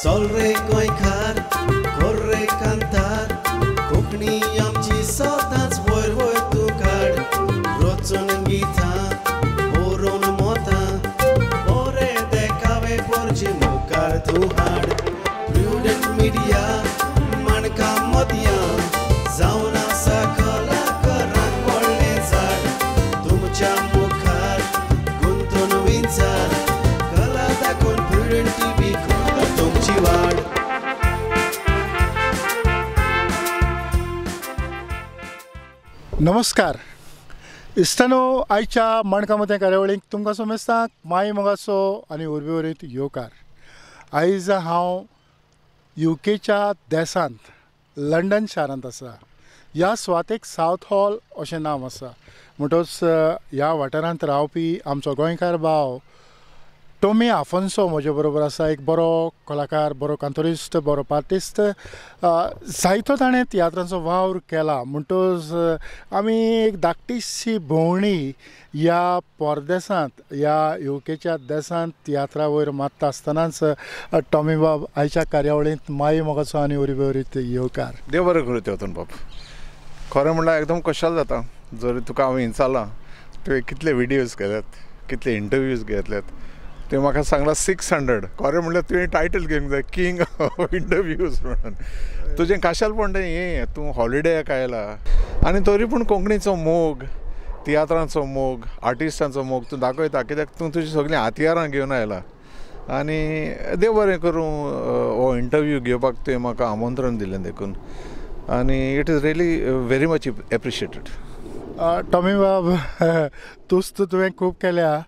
चल रे गोंयकार कर रे कांतार कोंकणी आमची सदांच वयर वयर तूं काड रचून गितां बरोवन मतां बरे देखावे पोरचे मुखार तूं हाड प्रुडंट मिडिया माणका मदयां जावन आसा कलाकारांक व्हडलें झाड तुमच्या मुखार गुंतून विंचार कला दाखोवन प्रुडंट टीव्ही करता तुमची वाड. नमस्कार इश्टानो, आयच्या माणका मतें कार्यावळीक तुमकां समेस्तांक माय मोगाचो आनी उर्बेवरीत येवकार. आयज हांव युकेच्या देशांत लंडन शारांत आसा. ह्या सुवातेक सावथ हॉल अशें नांव आसा. म्हणटच ह्या वाठारांत रावपी आमचो गोंयकार भाव टॉमी आफोन्सो म्हजे बरोबर आसा. एक बरो कलाकार, बरो कांतोरिस्ट, बरो पार्टिस्ट, जायतो ताणें तियात्रांचो वावर केला. म्हणटच आमी एक धाकटीशी भोंवडी ह्या परदेसांत, ह्या युकेच्या देशांत तियात्रा वयर मारता आसतनाच टॉमी बाब आयच्या कार्यावळींत माई मोगाचो आनी उर्बेवरीत येवकार. देव बरें करूं तेवतून बाब. खरें म्हणल्यार एकदम खोशाल जाता जर तुका हांव विचारलां तुवें कितले विडियोज केल्यात, कितले इंटरव्यूज घेतल्यात. तुवें म्हाका सांगलां 600. खरें म्हणल्यार तुवें टायटल घेवंक जाय किंग ऑफ इंटरव्यूज म्हणून. तुजें खाशेलपण हें, तूं हॉलिडेक आयला आनी तरी पूण कोंकणीचो मोग, तियात्रांचो मोग, आर्टिस्टांचो मोग तूं दाखयता कित्याक तूं तुजी सगळीं हत्यारां घेवन आयला. आनी देव बरें करूं हो इंटरव्यू घेवपाक तुवें म्हाका आमंत्रण दिलें देखून, आनी it is really very much appreciated. Tommy बाब, तुस्त तुवें खूब केल्या,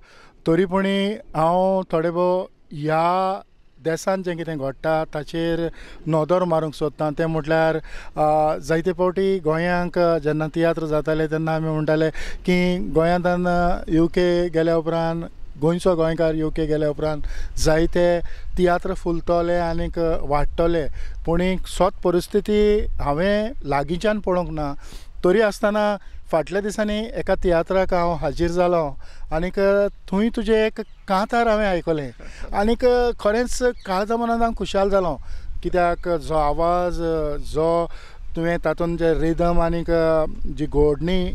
तरी पुणी हांव थोडे भोव ह्या देशांत जें कितें घडटा ताचेर नदर मारूंक सोदता. तें म्हटल्यार जायते फावटी गोंयांक जेन्ना तियात्र जाताले तेन्ना आमी म्हणटाले की गोंयांतल्यान युके गेल्या उपरांत, गोंयचो गोंयकार युके गेल्या उपरांत जायते तियात्र फुलतले आनीक वाडटले. पूण सत परिस्थिती हांवें लागींच्यान पळोवंक ना. तरी आसतना फाटल्या दिसांनी एका तियात्राक हांव हाजीर जालो आनीक थंय तुजें एक कांतार हांवें आयकलें आनीक खरेंच काळजा मनान हांव खुशाल जालो. कित्याक जो आवाज, जो तुवें तातूंत जे रिदम आनीक जी घोडणी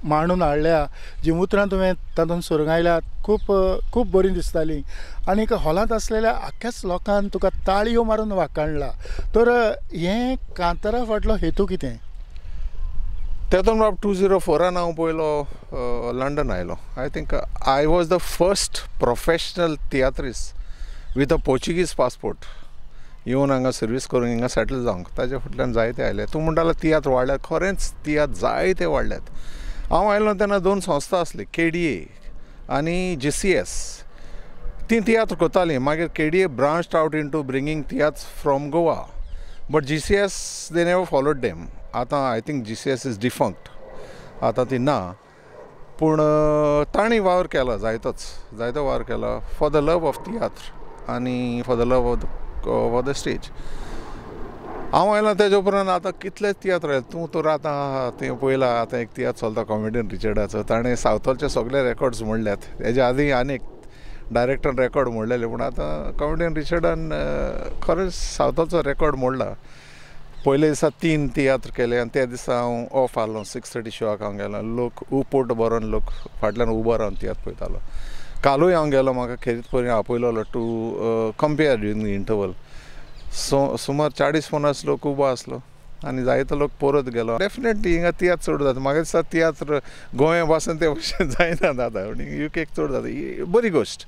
मांडून हाडल्या, जी उतरां तुवें तातूंत सुरगायल्यात, खूब खूब बरीं दिसतालीं आनीक हॉलांत आसलेल्या आख्ख्याच लोकान तुका ताळयो मारून वाखाणला. तर हें कांतारा फाटलो हेतू कितें? तेतून बाब 2004 हांव पयलो लंडन आयलो. I think I was the first professional tiatrist with a Portuguese passport येवन हांगा सर्वीस करून हिंगा सेटल जावंक. ताज्या फाटल्यान जायते आयले. तूं म्हणटालो तियात्र वाडल्यात, खरेंच तियात्र जायते वाडल्यात. हांव आयलो तेन्ना दोन संस्था आसली, KDA आनी GCS. तीं तियात्र करतालीं. मागीर KDA branched out into bringing tiatrs from Goa, but GCS they never followed them. आतां I think GCS is defunct, आतां ती ना. पूण तांणी वावर केला, जायतोच जायतो वावर केला फॉर the love of तियात्र आनी for the love of the stage. हांव आयला तेज्या उपरांत आतां कितलेच तियात्र आयले. तूं तर आतां तें पळयलां, आतां एक तियात्र चलता कॉमेडियन रिचर्डाचो, ताणें सावथॉलचे सगळे रेकॉर्ड्स मोडल्यात. हेज्या आदीं आनी डायरेक्टरान रेकॉर्ड मोडलेले, पूण आतां कॉमेडियन रिचर्डान खरेंच सावथॉलचो रेकॉर्ड मोडला. पयले दिसा 3 तियात्र केले आनी त्या दिसा हांव ऑफ आहलो. 6:30 शोआक हांव गेलो. लोक उपोट भरोन लोक फाटल्यान उबो रावन तियात्र पळयतालो. कालूय हांव गेलो, म्हाका खेरीत परी आपयलोलो to compare during the interval. So सुमार 40-50 लोक उबो आसलो आनी जायतो लोक परत गेलो. डेफिनेटली हिंगा तियात्र चड जाता. म्हाका दिसता तियात्र गोंया पासून ते भशेन जायना जाता, पूण युकेक चड जाता. बरी गोश्ट,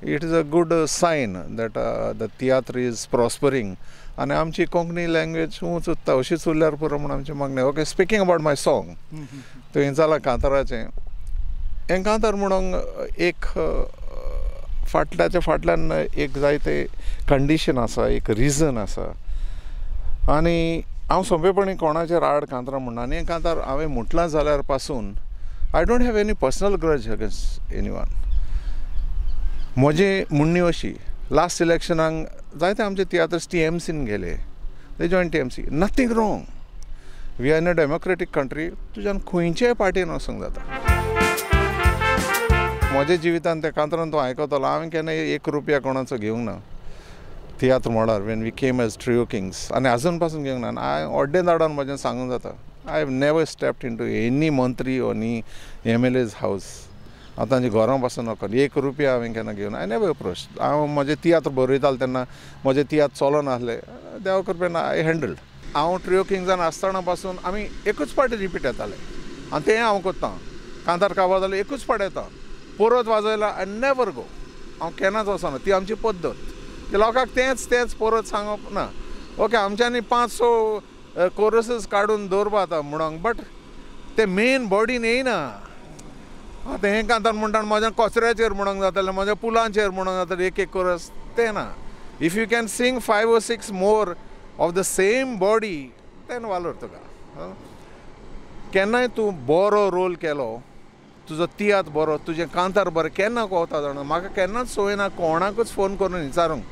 it is a good sign that the tiatr is prospering आनी आमची कोंकणी लँग्वेज ऊंच उरता. अशीच उरल्यार पुरो म्हूण आमची मागणें. Okay, speaking about my song, तुवें जालां कांताराचें. हें कांतार म्हणूंक एक फाटल्याच्या फाटल्यान एक जायते कंडिशन आसा, एक रिजन आसा. आनी हांव सोंपेपणी कोणाचेर आड कांतारां म्हणना. आनी हें कांतार हांवें म्हटलां जाल्यार पासून I don't have any personal grudge against anyone. म्हजी म्हणणी अशी, लास्ट इलेक्शनाक जायते आमचे तियात्रिस्ट TMCन गेले, they join TMC. Nothing wrong, we are in a democratic country. तुज्यान खंयच्याय पार्टीन वचूंक जाता. म्हज्या जिवितान त्या कांतरान तूं आयकतलो, हांवें केन्ना 1 रुपया कोणाचो घेवंक ना. तियात्र मळार when we came as Trio Kings आनी आजून पासून घेवंक ना. हांवें ऑड्डें धाडून म्हजें सांगूंक जाता, I have never stepped into any मंत्री or any MLA's house. हांव तांच्या घरां पासून वचना, एक रुपया हांवें केन्ना घेवन I never approach. हांव म्हजे तियात्र बरयतालो तेन्ना म्हजे तियात्र चलनासले, देवा कृपेन I handled. हांव ट्रियो किंग्सान आसतना पासून आमी एकूच पाटी रिपीट येताले आनी तें हांव करतां. कांतार काबार जाल्यार एकूच पाट येता, परत वाजयला I never go, हांव केन्नाच वचना. ती आमची पद्दत, ती लोकांक तेंच तेंच परत सांगप ना. ओके, आमच्यांनी 5-6 कोरसीस काडून दवरपा आतां म्हणूंक, बट ते मेन बॉडीन येयना. आतां हें कांतार म्हणटा म्हज्या कचऱ्याचेर म्हणूंक जातालें, म्हज्या पुलांचेर म्हणूंक जातालें, एक एक कोरस तें ना. If you can sing 5 or 6 more of the same body then वालोर तुका. केन्नाय तूं बरो रोल केलो, तुजो तियात्र बरो, तुजें कांतार बरें, केन्ना कोवता जाणा. म्हाका केन्नाच संवय ना कोणाकूच फोन करून विचारूंक,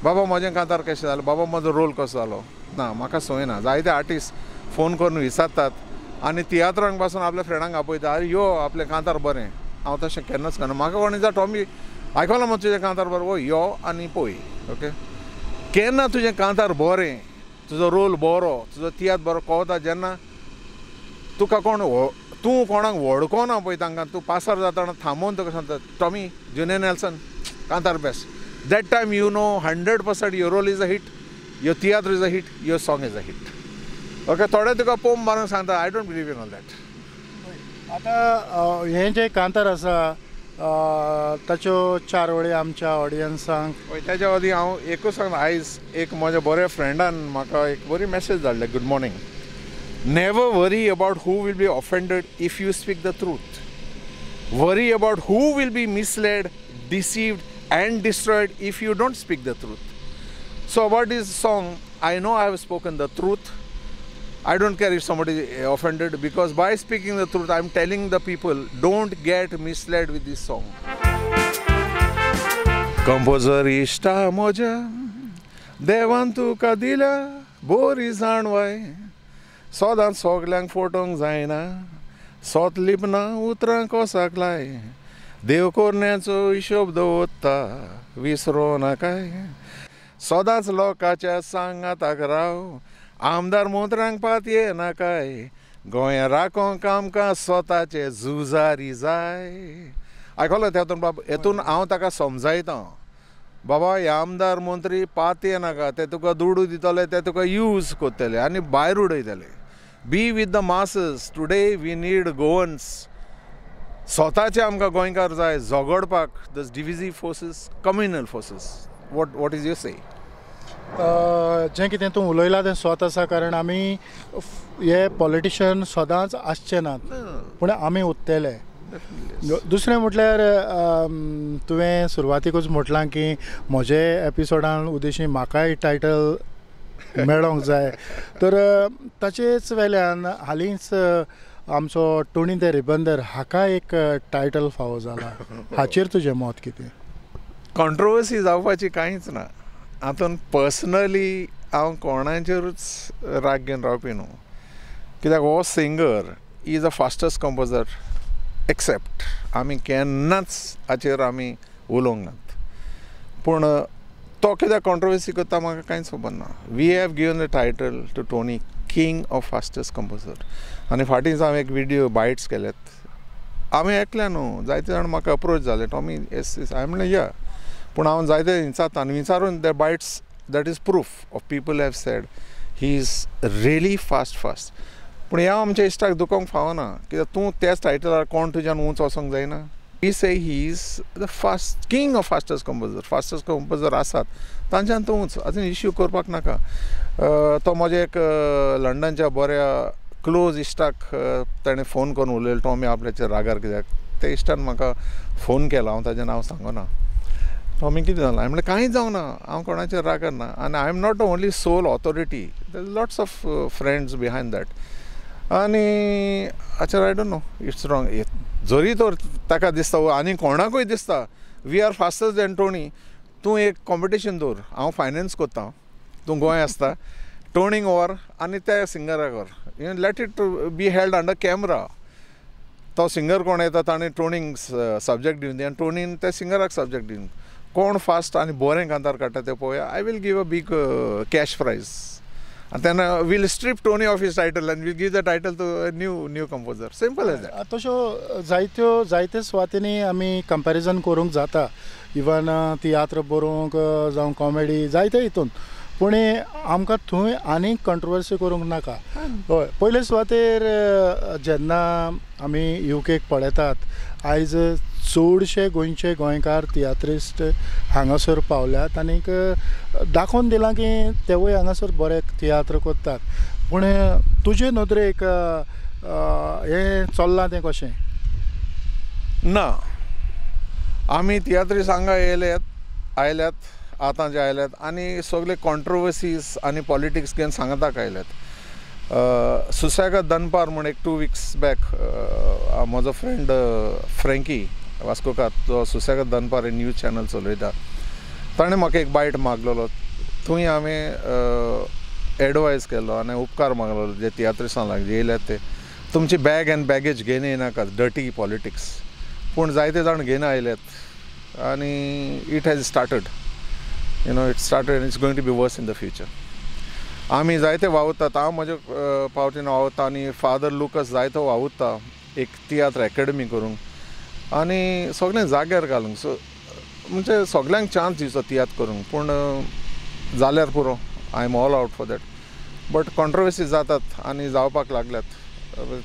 बाबा म्हजें कांतार कशें जालें, बाबा म्हजो रोल कसो जालो, ना म्हाका संवय ना. जायते आर्टिस्ट फोन करून विचारतात आनी तियात्रांक पासून आपल्या फ्रेंडांक आपयता, अरे यो आपलें कांतार बरें. हांव तशें केन्नाच करना. म्हाका कोण विचार, टॉमी आयकलां मगो तुजें कांतार बरें, ओ यो आनी पळय. ओके, केन्ना तुजें कांतार बरें, तुजो रोल बरो, तुजो तियात्र बरो कळटा जेन्ना तुका कोण तूं कोणाक वळखना पळय तांकां, तूं पासार जातना थांबोवन तुका सांगता, टॉमी जुनियर नेल्सन कांतार best. That time you know 100% your role is a hit, your tiatr is a hit, your song is a hit. Okay, थोडे तुका पोम मारून सांगता, I don't believe in all that. आतां हें जें कांतार आसा ताच्यो 4 वळी आमच्या ऑडियन्सांक. ताच्या आदीं हांव एकूच सांगता, आयज एक म्हज्या बऱ्या फ्रेंडान म्हाका एक बरी मॅसेज धाडल्या, good morning. Never worry about who will be offended if you speak the truth. Worry about who will be misled, deceived and destroyed if you don't speak the truth. So about this song, I know I have spoken the truth. I don't care if somebody is offended, because by speaking the truth, I am telling the people, don't get misled with this song. Composer इश्टा म्हज्या देवान तुका दिल्या बोरी जाणवाय, सदांच सगल्यांक फोटोंक जायना, सोत लिपना उतरां कोसाक लाय, देव कोरण्याचो हिशोब दवरता विसरो नाकाय, सदांच लोकांच्या सांगाताक राव, आमदार मंत्र्यांक पातये नाकाय, गोंया राखोंक आमकां स्वताचे झुजारी जाय. आयकलो तेतून बाब, हेतून हांव ताका समजायता, बाबा हे आमदार मंत्री पातये नाका, ते तुका दुडू दितले, ते तुका यूज करतले आनी भायर उडयतले. Be with the masses. Today we need Goans. स्वताचे आमकां गोंयकार जाय झगडपाक, thus divisive forces, communal forces. What is your say? जें कितें तूं उलयलां तें स्वत आसा, कारण आमी हे पॉलिटिशन सदांच आसचे नात, पूण आमी उरतले. दुसरें म्हटल्यार तुवें सुरवातीकूच म्हटलां की म्हजे एपिसोडान उद्देशी म्हाकाय टायटल मेळोंक जाय, तर ताचेच वेल्यान हालींच आमचो टोनी the Ribandar हाका एक टायटल फावो जाला, हाचेर तुजें मत कितें? कॉन्ट्रोवर्सी जावपाची कांयच ना. हातून पर्सनली हांव कोणाचेरूच राग घेवन रावपी न्हू, कित्याक हो singer is a fastest composer except आमी केन्नाच हाचेर आमी उलोवंक नात. पूण तो कित्याक कॉन्ट्रोवर्सी करता म्हाका कांयच खबर ना. We have given the title to Tony, king of fastest composer. आनी फाटींच हांवें एक विडियो बायट्स केल्यात, हांवें एकल्या न्हू, जायते जाण म्हाका अप्रोच जाले, टॉमी येस येस, हांवें म्हणलें या, पूण हांव जायते विचारता आनी विचारून the bites, that is proof of people have said he is really fast fast. पूण ह्या आमच्या इश्टाक दुखोवंक फावना, कित्याक तूं त्याच टायटलार कोण तुज्यान उंच वचोंक जायना. He say he is the fast king of fastest composer. Fastest composer आसात तांच्यान तूं उंच, आजून इश्यू करपाक नाका. तो म्हज्या एक लंडनच्या बऱ्या क्लोज इश्टाक ताणें फोन करून उलयलो, टॉमी आपल्याचेर रागार कित्याक. त्या इश्टान म्हाका फोन केलो, हांव ताजें नांव सांगना. टॉमी कितें जालां? हांवें म्हणलें कांयच जावना, हांव कोणाचेर रागार ना, आनी I am not the only sole authority, there lots of friends behind that. आनी आचार I don't know it's wrong. जरी तर ताका दिसता आनी कोणाकूय दिसता we are faster than Tony, तूं एक कॉम्पिटिशन दवर, हांव फायनान्स करता, तूं गोंय आसता, टोनीक व्हर आनी त्या सिंगराक व्हर, you let it be held under camera. तो सिंगर कोण येता ताणें टोनीक सब्जेक्ट दिवन दी आनी टोनीन त्या सिंगराक सब्जेक्ट दिवन, कोण फास्ट आनी बरें कांतार काडटा तें पळोवया. I will give a big cash prize आनी तेन्ना we'll strip Tony of his title and we'll give the title to new composer. Simple as that. तश्यो जायत्यो जायते सुवातींनी आमी कंपॅरिजन करूंक जाता, इवन तियात्र बरोवंक जावं कॉमेडी जायते हितून, पूण आमकां थंय आनीक कंट्रोवर्सी करूंक नाका. हय, पयले सुवातेर जेन्ना आमी युकेक पळयतात, आयज चडशे गोंयचे गोंयकार तियात्रिस्ट हांगासर पावल्यात आनीक दाखोवन दिलां की तेवूय हांगासर बरे तियात्र करतात. पूण तुजे नदरेक हें चल्लां तें कशें ना? आमी तियात्रिस्ट हांगा आयल्यात आतां जे आयल्यात आनी सगळे कॉन्ट्रोवर्सीज आनी पॉलिटिक्स घेवन सांगताक आयल्यात. सुसेगाद दनपार म्हूण एक 2 वीक्स बॅक म्हजो फ्रेंड फ्रेंकी वास्कोकार, जो सुसेगाद दनपार न्यूज चॅनल चलयता, ताणें म्हाका एक बायट मागलेलो. थंय हांवें एडवायज केलो आनी उपकार मागलेलो जे तियात्रिस्तां लागीं येयल्यात ते तुमची बॅग एन्ड बॅगेज घेवन येयनाकात, डर्टी पॉलिटिक्स. पूण जायते जाण घेवन आयल्यात आनी it has started, you know, it started and it's going to be worse in the future. आमी जायते वावुरतात, हांव म्हज्या पावटीन वावुरता आनी फादर लुकस जायतो वावुरता एक तियात्र एकेडमी करूंक आनी सगळें जाग्यार घालूंक. सो म्हणजे सगल्यांक चान्स दिवचो तियात्र करूंक, पूण जाल्यार पुरो. I am all out for that. But controversy जातात आनी जावपाक लागल्यात.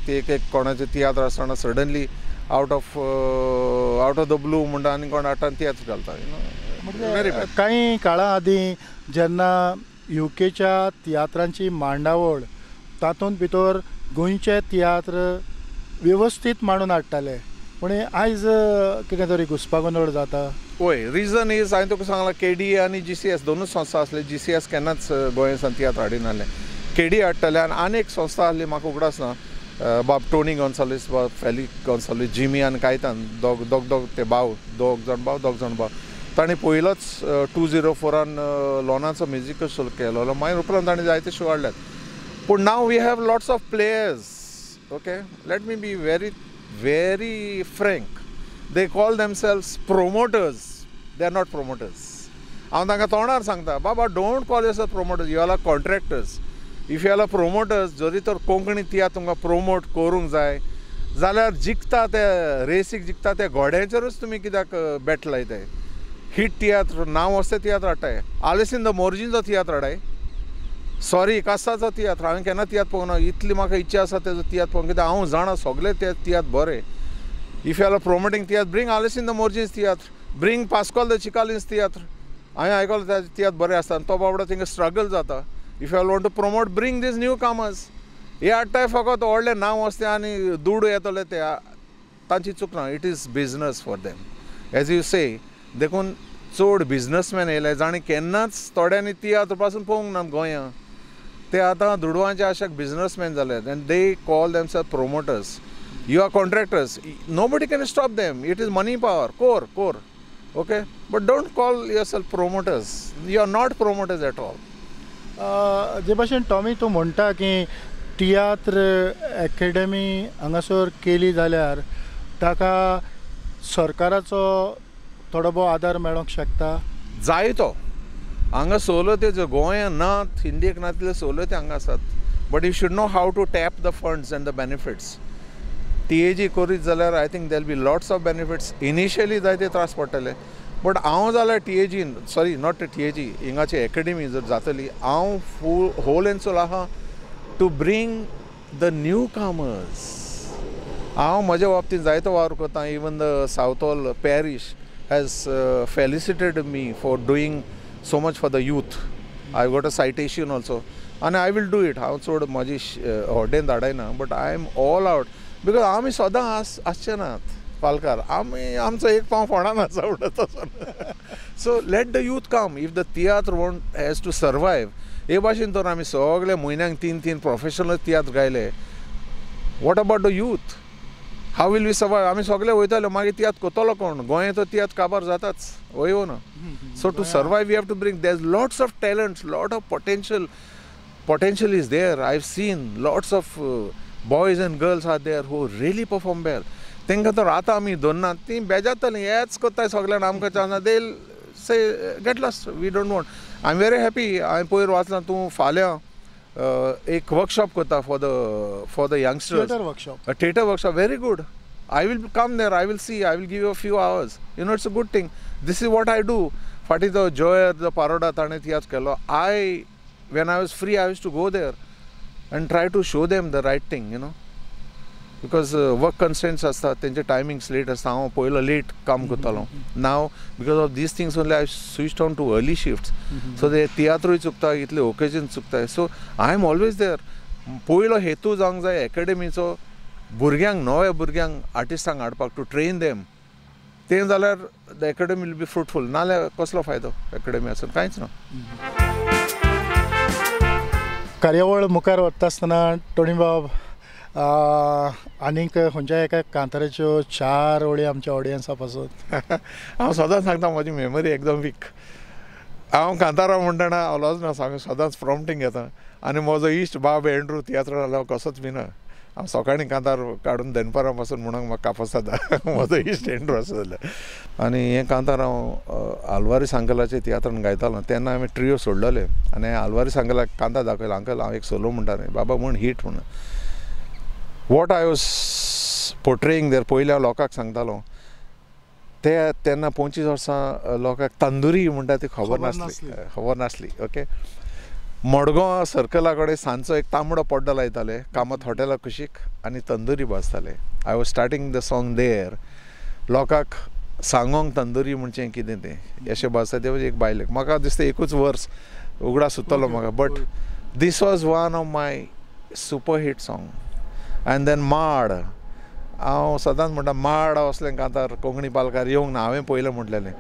ती एक एक कोणाचे तियात्र आसतना suddenly out of the blue म्हणटा आनी कोण हाडटा तियात्र घालता, you know, very bad. कांय काळा आदीं जेन्ना युकेच्या तियात्रांची मांडावळ तातूंत भितर गोंयचे तियात्र वेवस्थीत मांडून हाडटाले, पूण आयज कितें तरी घुस्पागोंदळ जाता. वय, रिजन is हांवें तुका सांगलां, के डी ए आनी जी सी एस दोनूच संस्था आसले. जी सी एस केन्नाच गोंयांसान तियात्र हाडिनासले, के डी हाडटाले. आनी आनी एक संस्था आसली म्हाका उगडास ना, बाब टोनी गोन्साल्वीस, बाब फेलिक गोन्साल्वीस, जिमी आनी कायतान, दोग दोग दोग ते भाव, दोग जाण भाव, दोग जाण भाव. ताणें पयलोच 2004 लोनाचो म्युजिकल शो केलो, मागीर उपरांत ताणें जायते शो हाडल्यात. पूण now we have lots of players. Okay, let me be very very frank. They call themselves promoters, they are not promoters. हांव तांकां तोंडार सांगता, बाबा don't call yourself promoters, you are are contractors. If you are promoters, जरी तर कोंकणी तियात्र तुमकां promote करूंक जाय जाल्यार जिखता ते रेसीक जिखता त्या घोड्यांचेरूच तुमी कित्याक बेट लायताय? हिट तियात्र नांव आसता तियात्र हाडटाय, आलेसीन the मोर्जींचो तियात्र हाडाय, सॉरी कासाचो तियात्र हांवें केन्ना तियात्र पळोवंक ना, इतली म्हाका इच्छा आसा तेजो तियात्र पळोवंक, कित्याक हांव जाणा सगळे ते तियात्र बरे. If you are promoting tiatr, bring Alesin de Morjim's tiatr, bring Pascoal de Chicalim's tiatr. हांवें आयकलो ते तियात्र बरे आसता आनी तो बाबडो थिंगा स्ट्रगल जाता. If you are want to promote, bring these newcomers. हे हाडटाय फकत व्हडलें नांव आसता आनी दुडू येतले ते, तांची चूक ना. It is business for them as you say. देखून चड बिजनसमॅन येयले जाणीं केन्नाच थोड्यांनी तियात्र पासून पळोवंक ना गोंयांत, ते आतां दुडवांचे आशेक बिजनसमॅन जाले and they call themselves promoters. You are contractors, nobody can stop them. It is money power, core core. Okay, but don't call yourself promoters, you are not promoters at all. जे भाशेन Tommy तूं म्हणटा की तियात्र academy हांगासर केली जाल्यार ताका सरकाराचो थोडो भोव आदार मेळोंक शकता. जायतो हांगा सवलत्यो ज्यो गोंयांत नात, इंडियेक ना तितल्यो सवलत्यो हांगा आसात. But you should know how to tap the funds and the benefits. TAG करीत जाल्यार I think there be lots of benefits. Initially जायते त्रास पडटले, बट हांव जाल्यार टीएजीन, सॉरी not TAG, हिंगाची एकेडमी जर जातली, हांव फूल होल एंड सोल आहा to bring the newcomers. हांव म्हज्या बाबतींत जायतो वावर करता. Even the Southall parish has felicitated me for doing so much for the youth. I got a citation also आनी I will do it. हांव चड म्हजी हॉडेन धाडयना, but I am all out because आमी सदां आसचे नात पालकार, आमी आमचो एक पांव फोंडान आसा म्हणटा तसो. So let the youth come. If the tiatr want has to survive, हे भाशेन तर आमी सगळे म्हयन्यांक 3-3 प्रोफेशनल तियात्र गायले. What about the youth? How will we survive? आमी सगळे वयताले, मागीर तियात्र करतलो कोण? गोंयांत तर तियात्र काबार जाताच, हय वो ना? So to survive we have to bring, there is lots of talents, lot of potential. Potential is there. I have seen lots of boys and girls are there who really perform well. तांकां तर आतां आमी धरना, तीं बेजारतलीं, हेच करताय सगळ्यांक, आमकां चान्स ना, they Say get lost, we don't want. I am very happy. हांवें पयर वाचलां तूं फाल्यां एक वर्कशॉप करता for the youngsters. Theatre workshop. A theatre workshop, very good. I will come there, I will see, I will give you a few hours. You know, it's a good thing. This is what I do. फाटीं तो Johor जो पारोडा ताणें तियात्र केलो. I when I was free I used to go there and try to show them the right thing, you know, because work constraints आसता, तेंचे timings late आसता. हांव पयलो लेट काम करतालो. Now because of these things only I switch on to early shifts. So ते तियात्रूय चुकता, इतले ओकेजन चुकता. So I am always there. पयलो हेतू जावंक जाय एकेडमीचो भुरग्यांक, नव्या भुरग्यांक आर्टिस्टांक हाडपाक, टू ट्रेन देम. तें जाल्यार the academy will be fruitful. नाल्यार कसलो फायदो एकेडमी आसून? कांयच ना. कार्यावळ मुखार वता आसतना टोनीबाब आनीक खंयच्या एका कांताराच्यो चार ओळी आमच्या ऑडियन्सा पासून. हांव सदांच सांगता म्हजी मेमरी एकदम वीक. हांव कांतारां म्हणटना हांव लजना सांग, सदांच प्रॉम्प्टींग घेता. आनी म्हजो इश्ट बाब एंड्रू तियात्र हांव कसोच बी ना. हांव सकाळीं कांतार काडून दनपारां पासून म्हणूंक म्हाका कापस जाता. म्हजो इश्ट एंड्रू आसा जाल्यार. आनी हें कांतार हांव आलवारी अंकलाचे तियात्रान गायतालो तेन्ना हांवें ट्रियो सोडलेले आनी आलवारी अंकलाक कांतार दाखयलो. अंकल हांव एक सोलो म्हणटा न्ही बाबा, म्हण हीट म्हण. What I was portraying there, पयलीं हांव लोकांक सांगतालो ते तेन्ना 25 वर्सां लोकांक तंदुरी म्हणटा ती खबर नासली, खबर नासली. ओके, मडगांव सर्कला कडेन सांजचो एक तांबडो पड्डो लायताले कामत हॉटेला कुशीक आनी tandoori भाजताले. I was starting the song there. लोकांक सांगोंक तंदुरी म्हणचें कितें तें अशें भाजता तें एक बायलेक. म्हाका दिसता एकूच वर्स उगडास सुत्तलो म्हाका, but this was one of my super hit song. And then माड, हांव सदांच म्हणटा माड असलें कांतार कोंकणी पालकार येवंक ना, हांवें पयलें म्हटलेलें.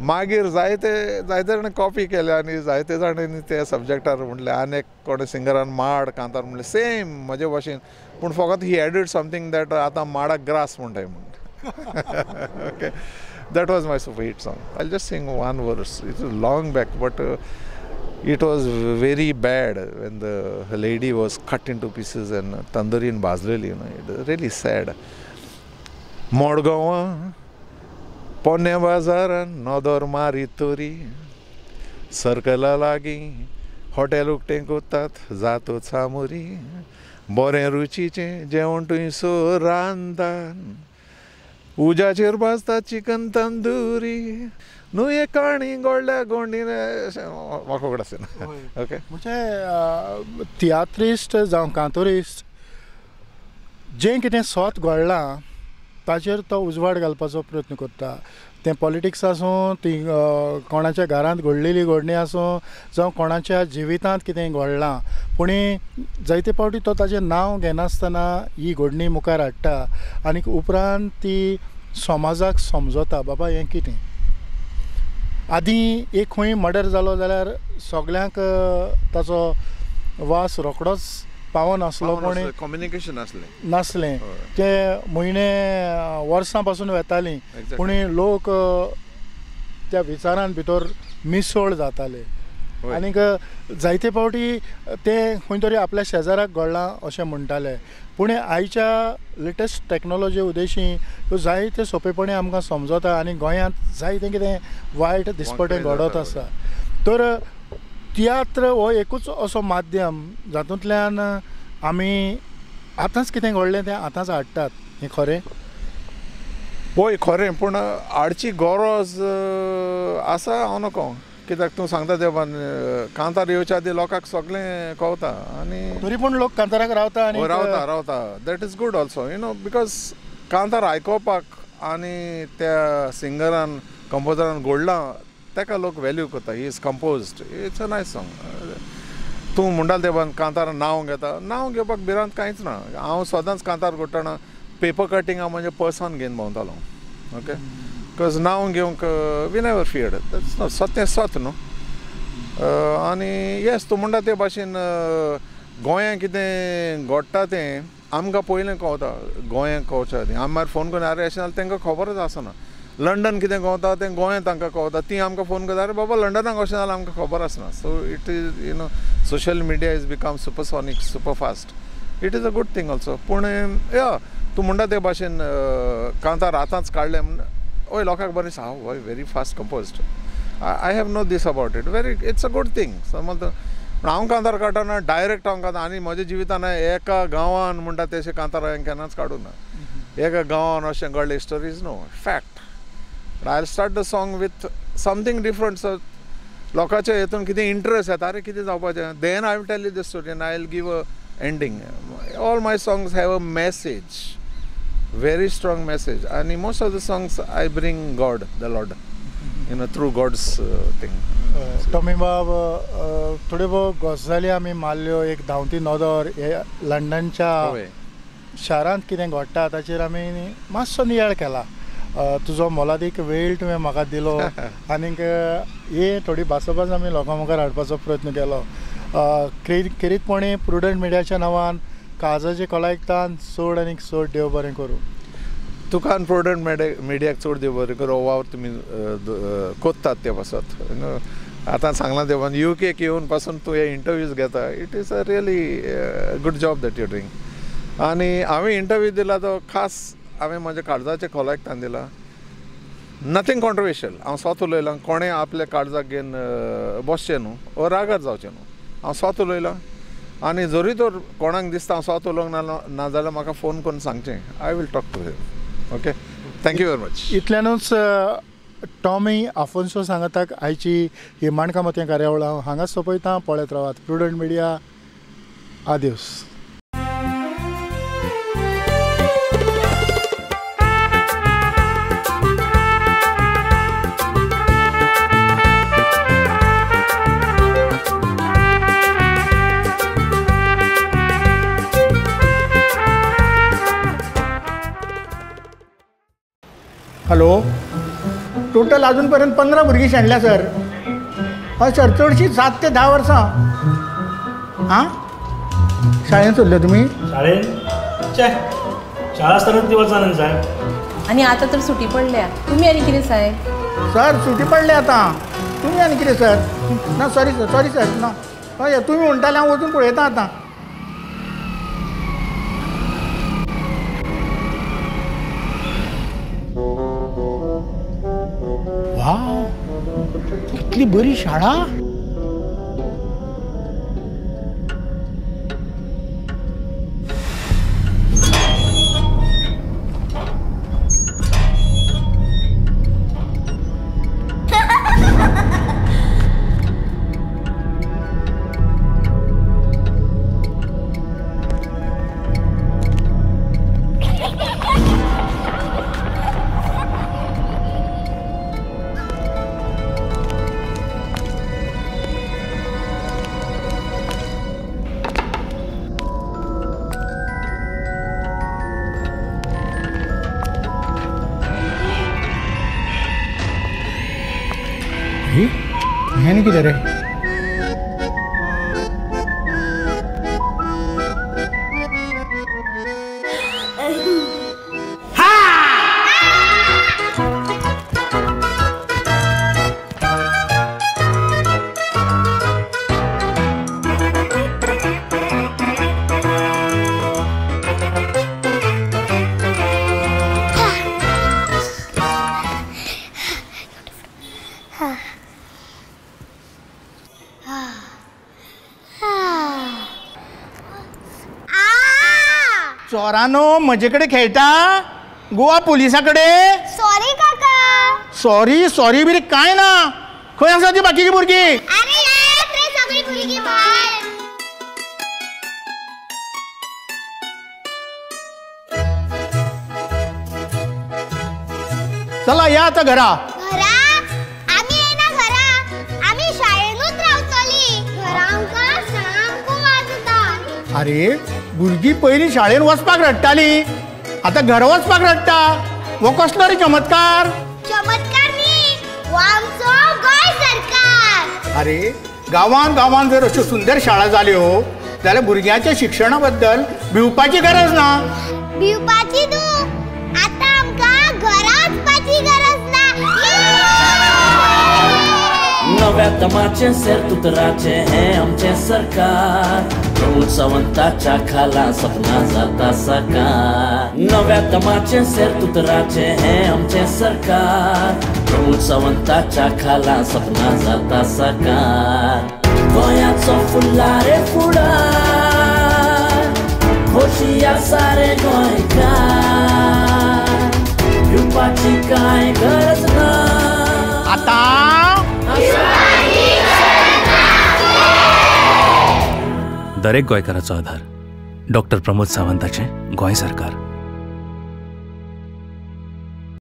मागीर जायते जायते जाणांनी कॉपी केल्या आनी जायते जाणांनी त्या सब्जॅक्टार म्हटलें. आनी एक कोणे सिंगरान माड कांतार म्हणलें सेम म्हजे भाशेन, पूण फकत ही एडिड समथींग that आतां माडाक ग्रास म्हणटाय म्हण. Okay, that was my super hit song. I just sing one verse. It is long back, but it was very bad when the lady was cut into pieces and tandoori भाजलेली, you know, it really sad. मडगांवां पोन्न्या बाजारान नदर मारी तरी सर्कला लागीं hotel उकतें कोतात जातो चामुरी बरें रुचीचें जेवण थंयसर रांदतात उज्याचेर भाजता चिकन तंदुरी न्हू एक काणी गोडल्या गोंडीन. म्हाका उगडास येना. ओके, म्हणजे तियात्रिस्ट जावं कांतोरिस्ट जें कितें स्वत घडलां ताचेर तो उजवाड घालपाचो प्रयत्न करता. तें पॉलिटिक्स आसूं, ती कोणाच्या घरांत घडलेली घडणी आसूं, जावं कोणाच्या जिवितांत कितें घडलां, पूण जायते फावटी तो ताजें नांव घेनासतना ही घडणी मुखार हाडटा आनी उपरांत ती समाजाक समजता बाबा हें कितें. आदीं एक खंय मर्डर जालो जाल्यार सगल्यांक ताचो वास रोखडोच पावनासलो, पूण कम्युनिकेशन नासलें नासलें ते म्हयने वर्सां पासून वेतालीं, पूण लोक त्या विचारान भितर मिसळ जाताले आनीक जायते फावटी ते खंय तरी आपल्या शेजाराक घडलां अशें म्हणटाले. पूण आयच्या लेटस्ट टॅक्नोलॉजी उद्देशी ह्यो जायते सोंपेपणी आमकां समजता आनी गोंयांत जायतें कितें वायट दिसपटें घडत आसा. तर तियात्र हो एकूच असो माध्यम जातूंतल्यान आमी आतांच कितें घडलें तें आतांच हाडटात. हें खरें? हय खरें, पूण हाडची गरज आसा हांव नको. कित्याक तूं सांगता ते कांतार येवच्या आदी लोकांक सगळें कळटा आनी तरी पूण लोक कांताराक रावता आनी रावता रावता. That is good also, you know, because कांतार आयकोपाक आनी त्या सिंगरान कंपोजरान घडलां ताका लोक वेल्यू करता. He is composed, it's a nice song. तूं म्हणटा ते कांतार नांव घेता, नांव घेवपाक भिरांत कांयच ना. हांव सदांच कांतार कोत्तना पेपर कटिंग हांव म्हजें पर्सान घेवन भोंवतालो. ओके, because नांव घेवंक we never feared. सत तें सत न्हू. आनी येस, तूं म्हणटा ते भाशेन गोंयांत कितें घडटा तें आमकां पयलें कळटा. गोंयांत कळच्या आदीं आमी मागीर फोन करून अरे अशें जाल्यार तांकां खबरच आसना. लंडन कितें गवता तें गोंयांत तांकां कळटा, तीं आमकां फोन करता अरे बाबा लंडनाक अशें जाल्यार आमकां खबर आसना. So it is, you know, social media is become supersonic, super fast. It is a good thing also. पूण या तूं म्हणटा ते भाशेन कांतार आतांच काडलें म्हण हय लोकांक बरें दिसता, हय very fast composed. I have no this about it. Very it's a good thing. समज हांव कांतार काडटना डायरेक्ट हांव कांतार, आनी म्हज्या जिवितान एका गांवान म्हणटा तशें कांतार हांवें केन्नाच काडूं ना. एका गांवान अशें घडलें stories no fact. I start the song with something different. So लोकांच्या हेतून कितें इंट्रस्ट येता, अरे कितें जावपाचें, then I will tell you the story and I will give a ending. All my songs have a message, very strong message. आनी most of the songs I bring God, the Lord, you know, through God's thing. Tommy बाब, थोड्यो भोव गजाली आमी मारल्यो, एक धांवती नदर हे लंडनच्या शारांत कितें घडटा ताचेर आमी मातसो नियाळ केला. तुजो मोलादीक वेळ तुवें म्हाका दिलो आनीक हे थोडी भासाभास आमी लोकां मुखार हाडपाचो प्रयत्न केलो. खेरीतपणी प्रुडंट मिडियाच्या नांवान काळजाचे खोलायेंतल्यान चड आनीक चड देव बरें करूं. तुका आनी प्रुडंट मिडियाक चड देव बरें करूं. वावर तुमी कोत्तात ते पासत आतां सांगलां ते you cake येवन पासून तूं हे इंटरव्यूज घेता. It is a really good job that you doing. आनी हांवें इंटरव्यू दिला तो खास हांवें म्हज्या काळजाचे खोलायेंतल्यान दिला. Nothing controversial. हांव स्वता उलयलां, कोणें आपल्या काळजाक घेवन बसचें न्हू वो रागार जावचें न्हू. हांव स्वता उलयलां आनी जरी तर कोणाक दिसता हांव स्वता उलोवंक ना जाल्यार म्हाका फोन करून सांगचें. I will talk to him. Okay, thank you very much. इतल्यानूच Tommy Afonso सांगाताक आयची ही माणकामोतयां कार्यावळ हांव हांगाच सोंपयता. पळयत रावात prudent media. Adios. Hello, total अजूनपर्यंत 15 भुरगीं शेणल्या सर. हय सर, चडशीं 7 ते 10 वर्सां. आं, शाळेंत सोडले तुमी? शाळेंत चे, शाळा आसतना ती वचना साहेब. आनी आतां तर सुटी पडल्या. तुमी आनी कितें साहेब? सर सुटी पडल्या आतां, तुमी आनी कितें सर? ना सॉरी सर, सॉरी सर, ना. हय तुमी म्हणटाले हांव वचून पळयता आतां. कितली बरी शाळा. हें कितें रे? चोरानो म्हजे कडेन खेळटा? गोवा पुलिसा कडेन? सॉरी काका. सॉरी सॉरी बिरी काय ना. खंय आसा ती बाकीची भुरगीं? अरे येत रे सगळी भुरगीं भायर. चला या आतां घरा. घरा? आमी येना घरा, आमी शाळेनूच रावतली. घरा आमकां सामको वाज येता. अरे भुरगीं पयलीं शाळेन वचपाक रडटाली, आतां घरा वचपाक रडटा. हो कसलो रे चमत्कार? चमत्कार न्ही, हो आमचो गोंय सरकार. अरे गांवान गांवान जर अश्यो सुंदर शाळा जाल्यो जाल्यार भुरग्यांच्या शिक्षणा बद्दल भिवपाची गरज ना. भिवपाची न्हू, आतां आमकां घरा वचपाची गरज ना. नव्या नव्या दमाचें सेर्तुतराचें हें आमचें सरकार, प्रमोद सावंताच्या खाला सपना जाता साकार. नव्या दमाचें सेर्तुतराचें हें आमचें सरकार, प्रमोद सावंताच्या खाला सपना जाता साकार. गोंयाचो फुडला रे फुडार, खोशी आसा रे गोंयकार, भिवपाची कांय गरज ना. आतां दरेक गोंयकाराचो आधार डॉक्टर प्रमोद सावंताचें गोंय सरकार.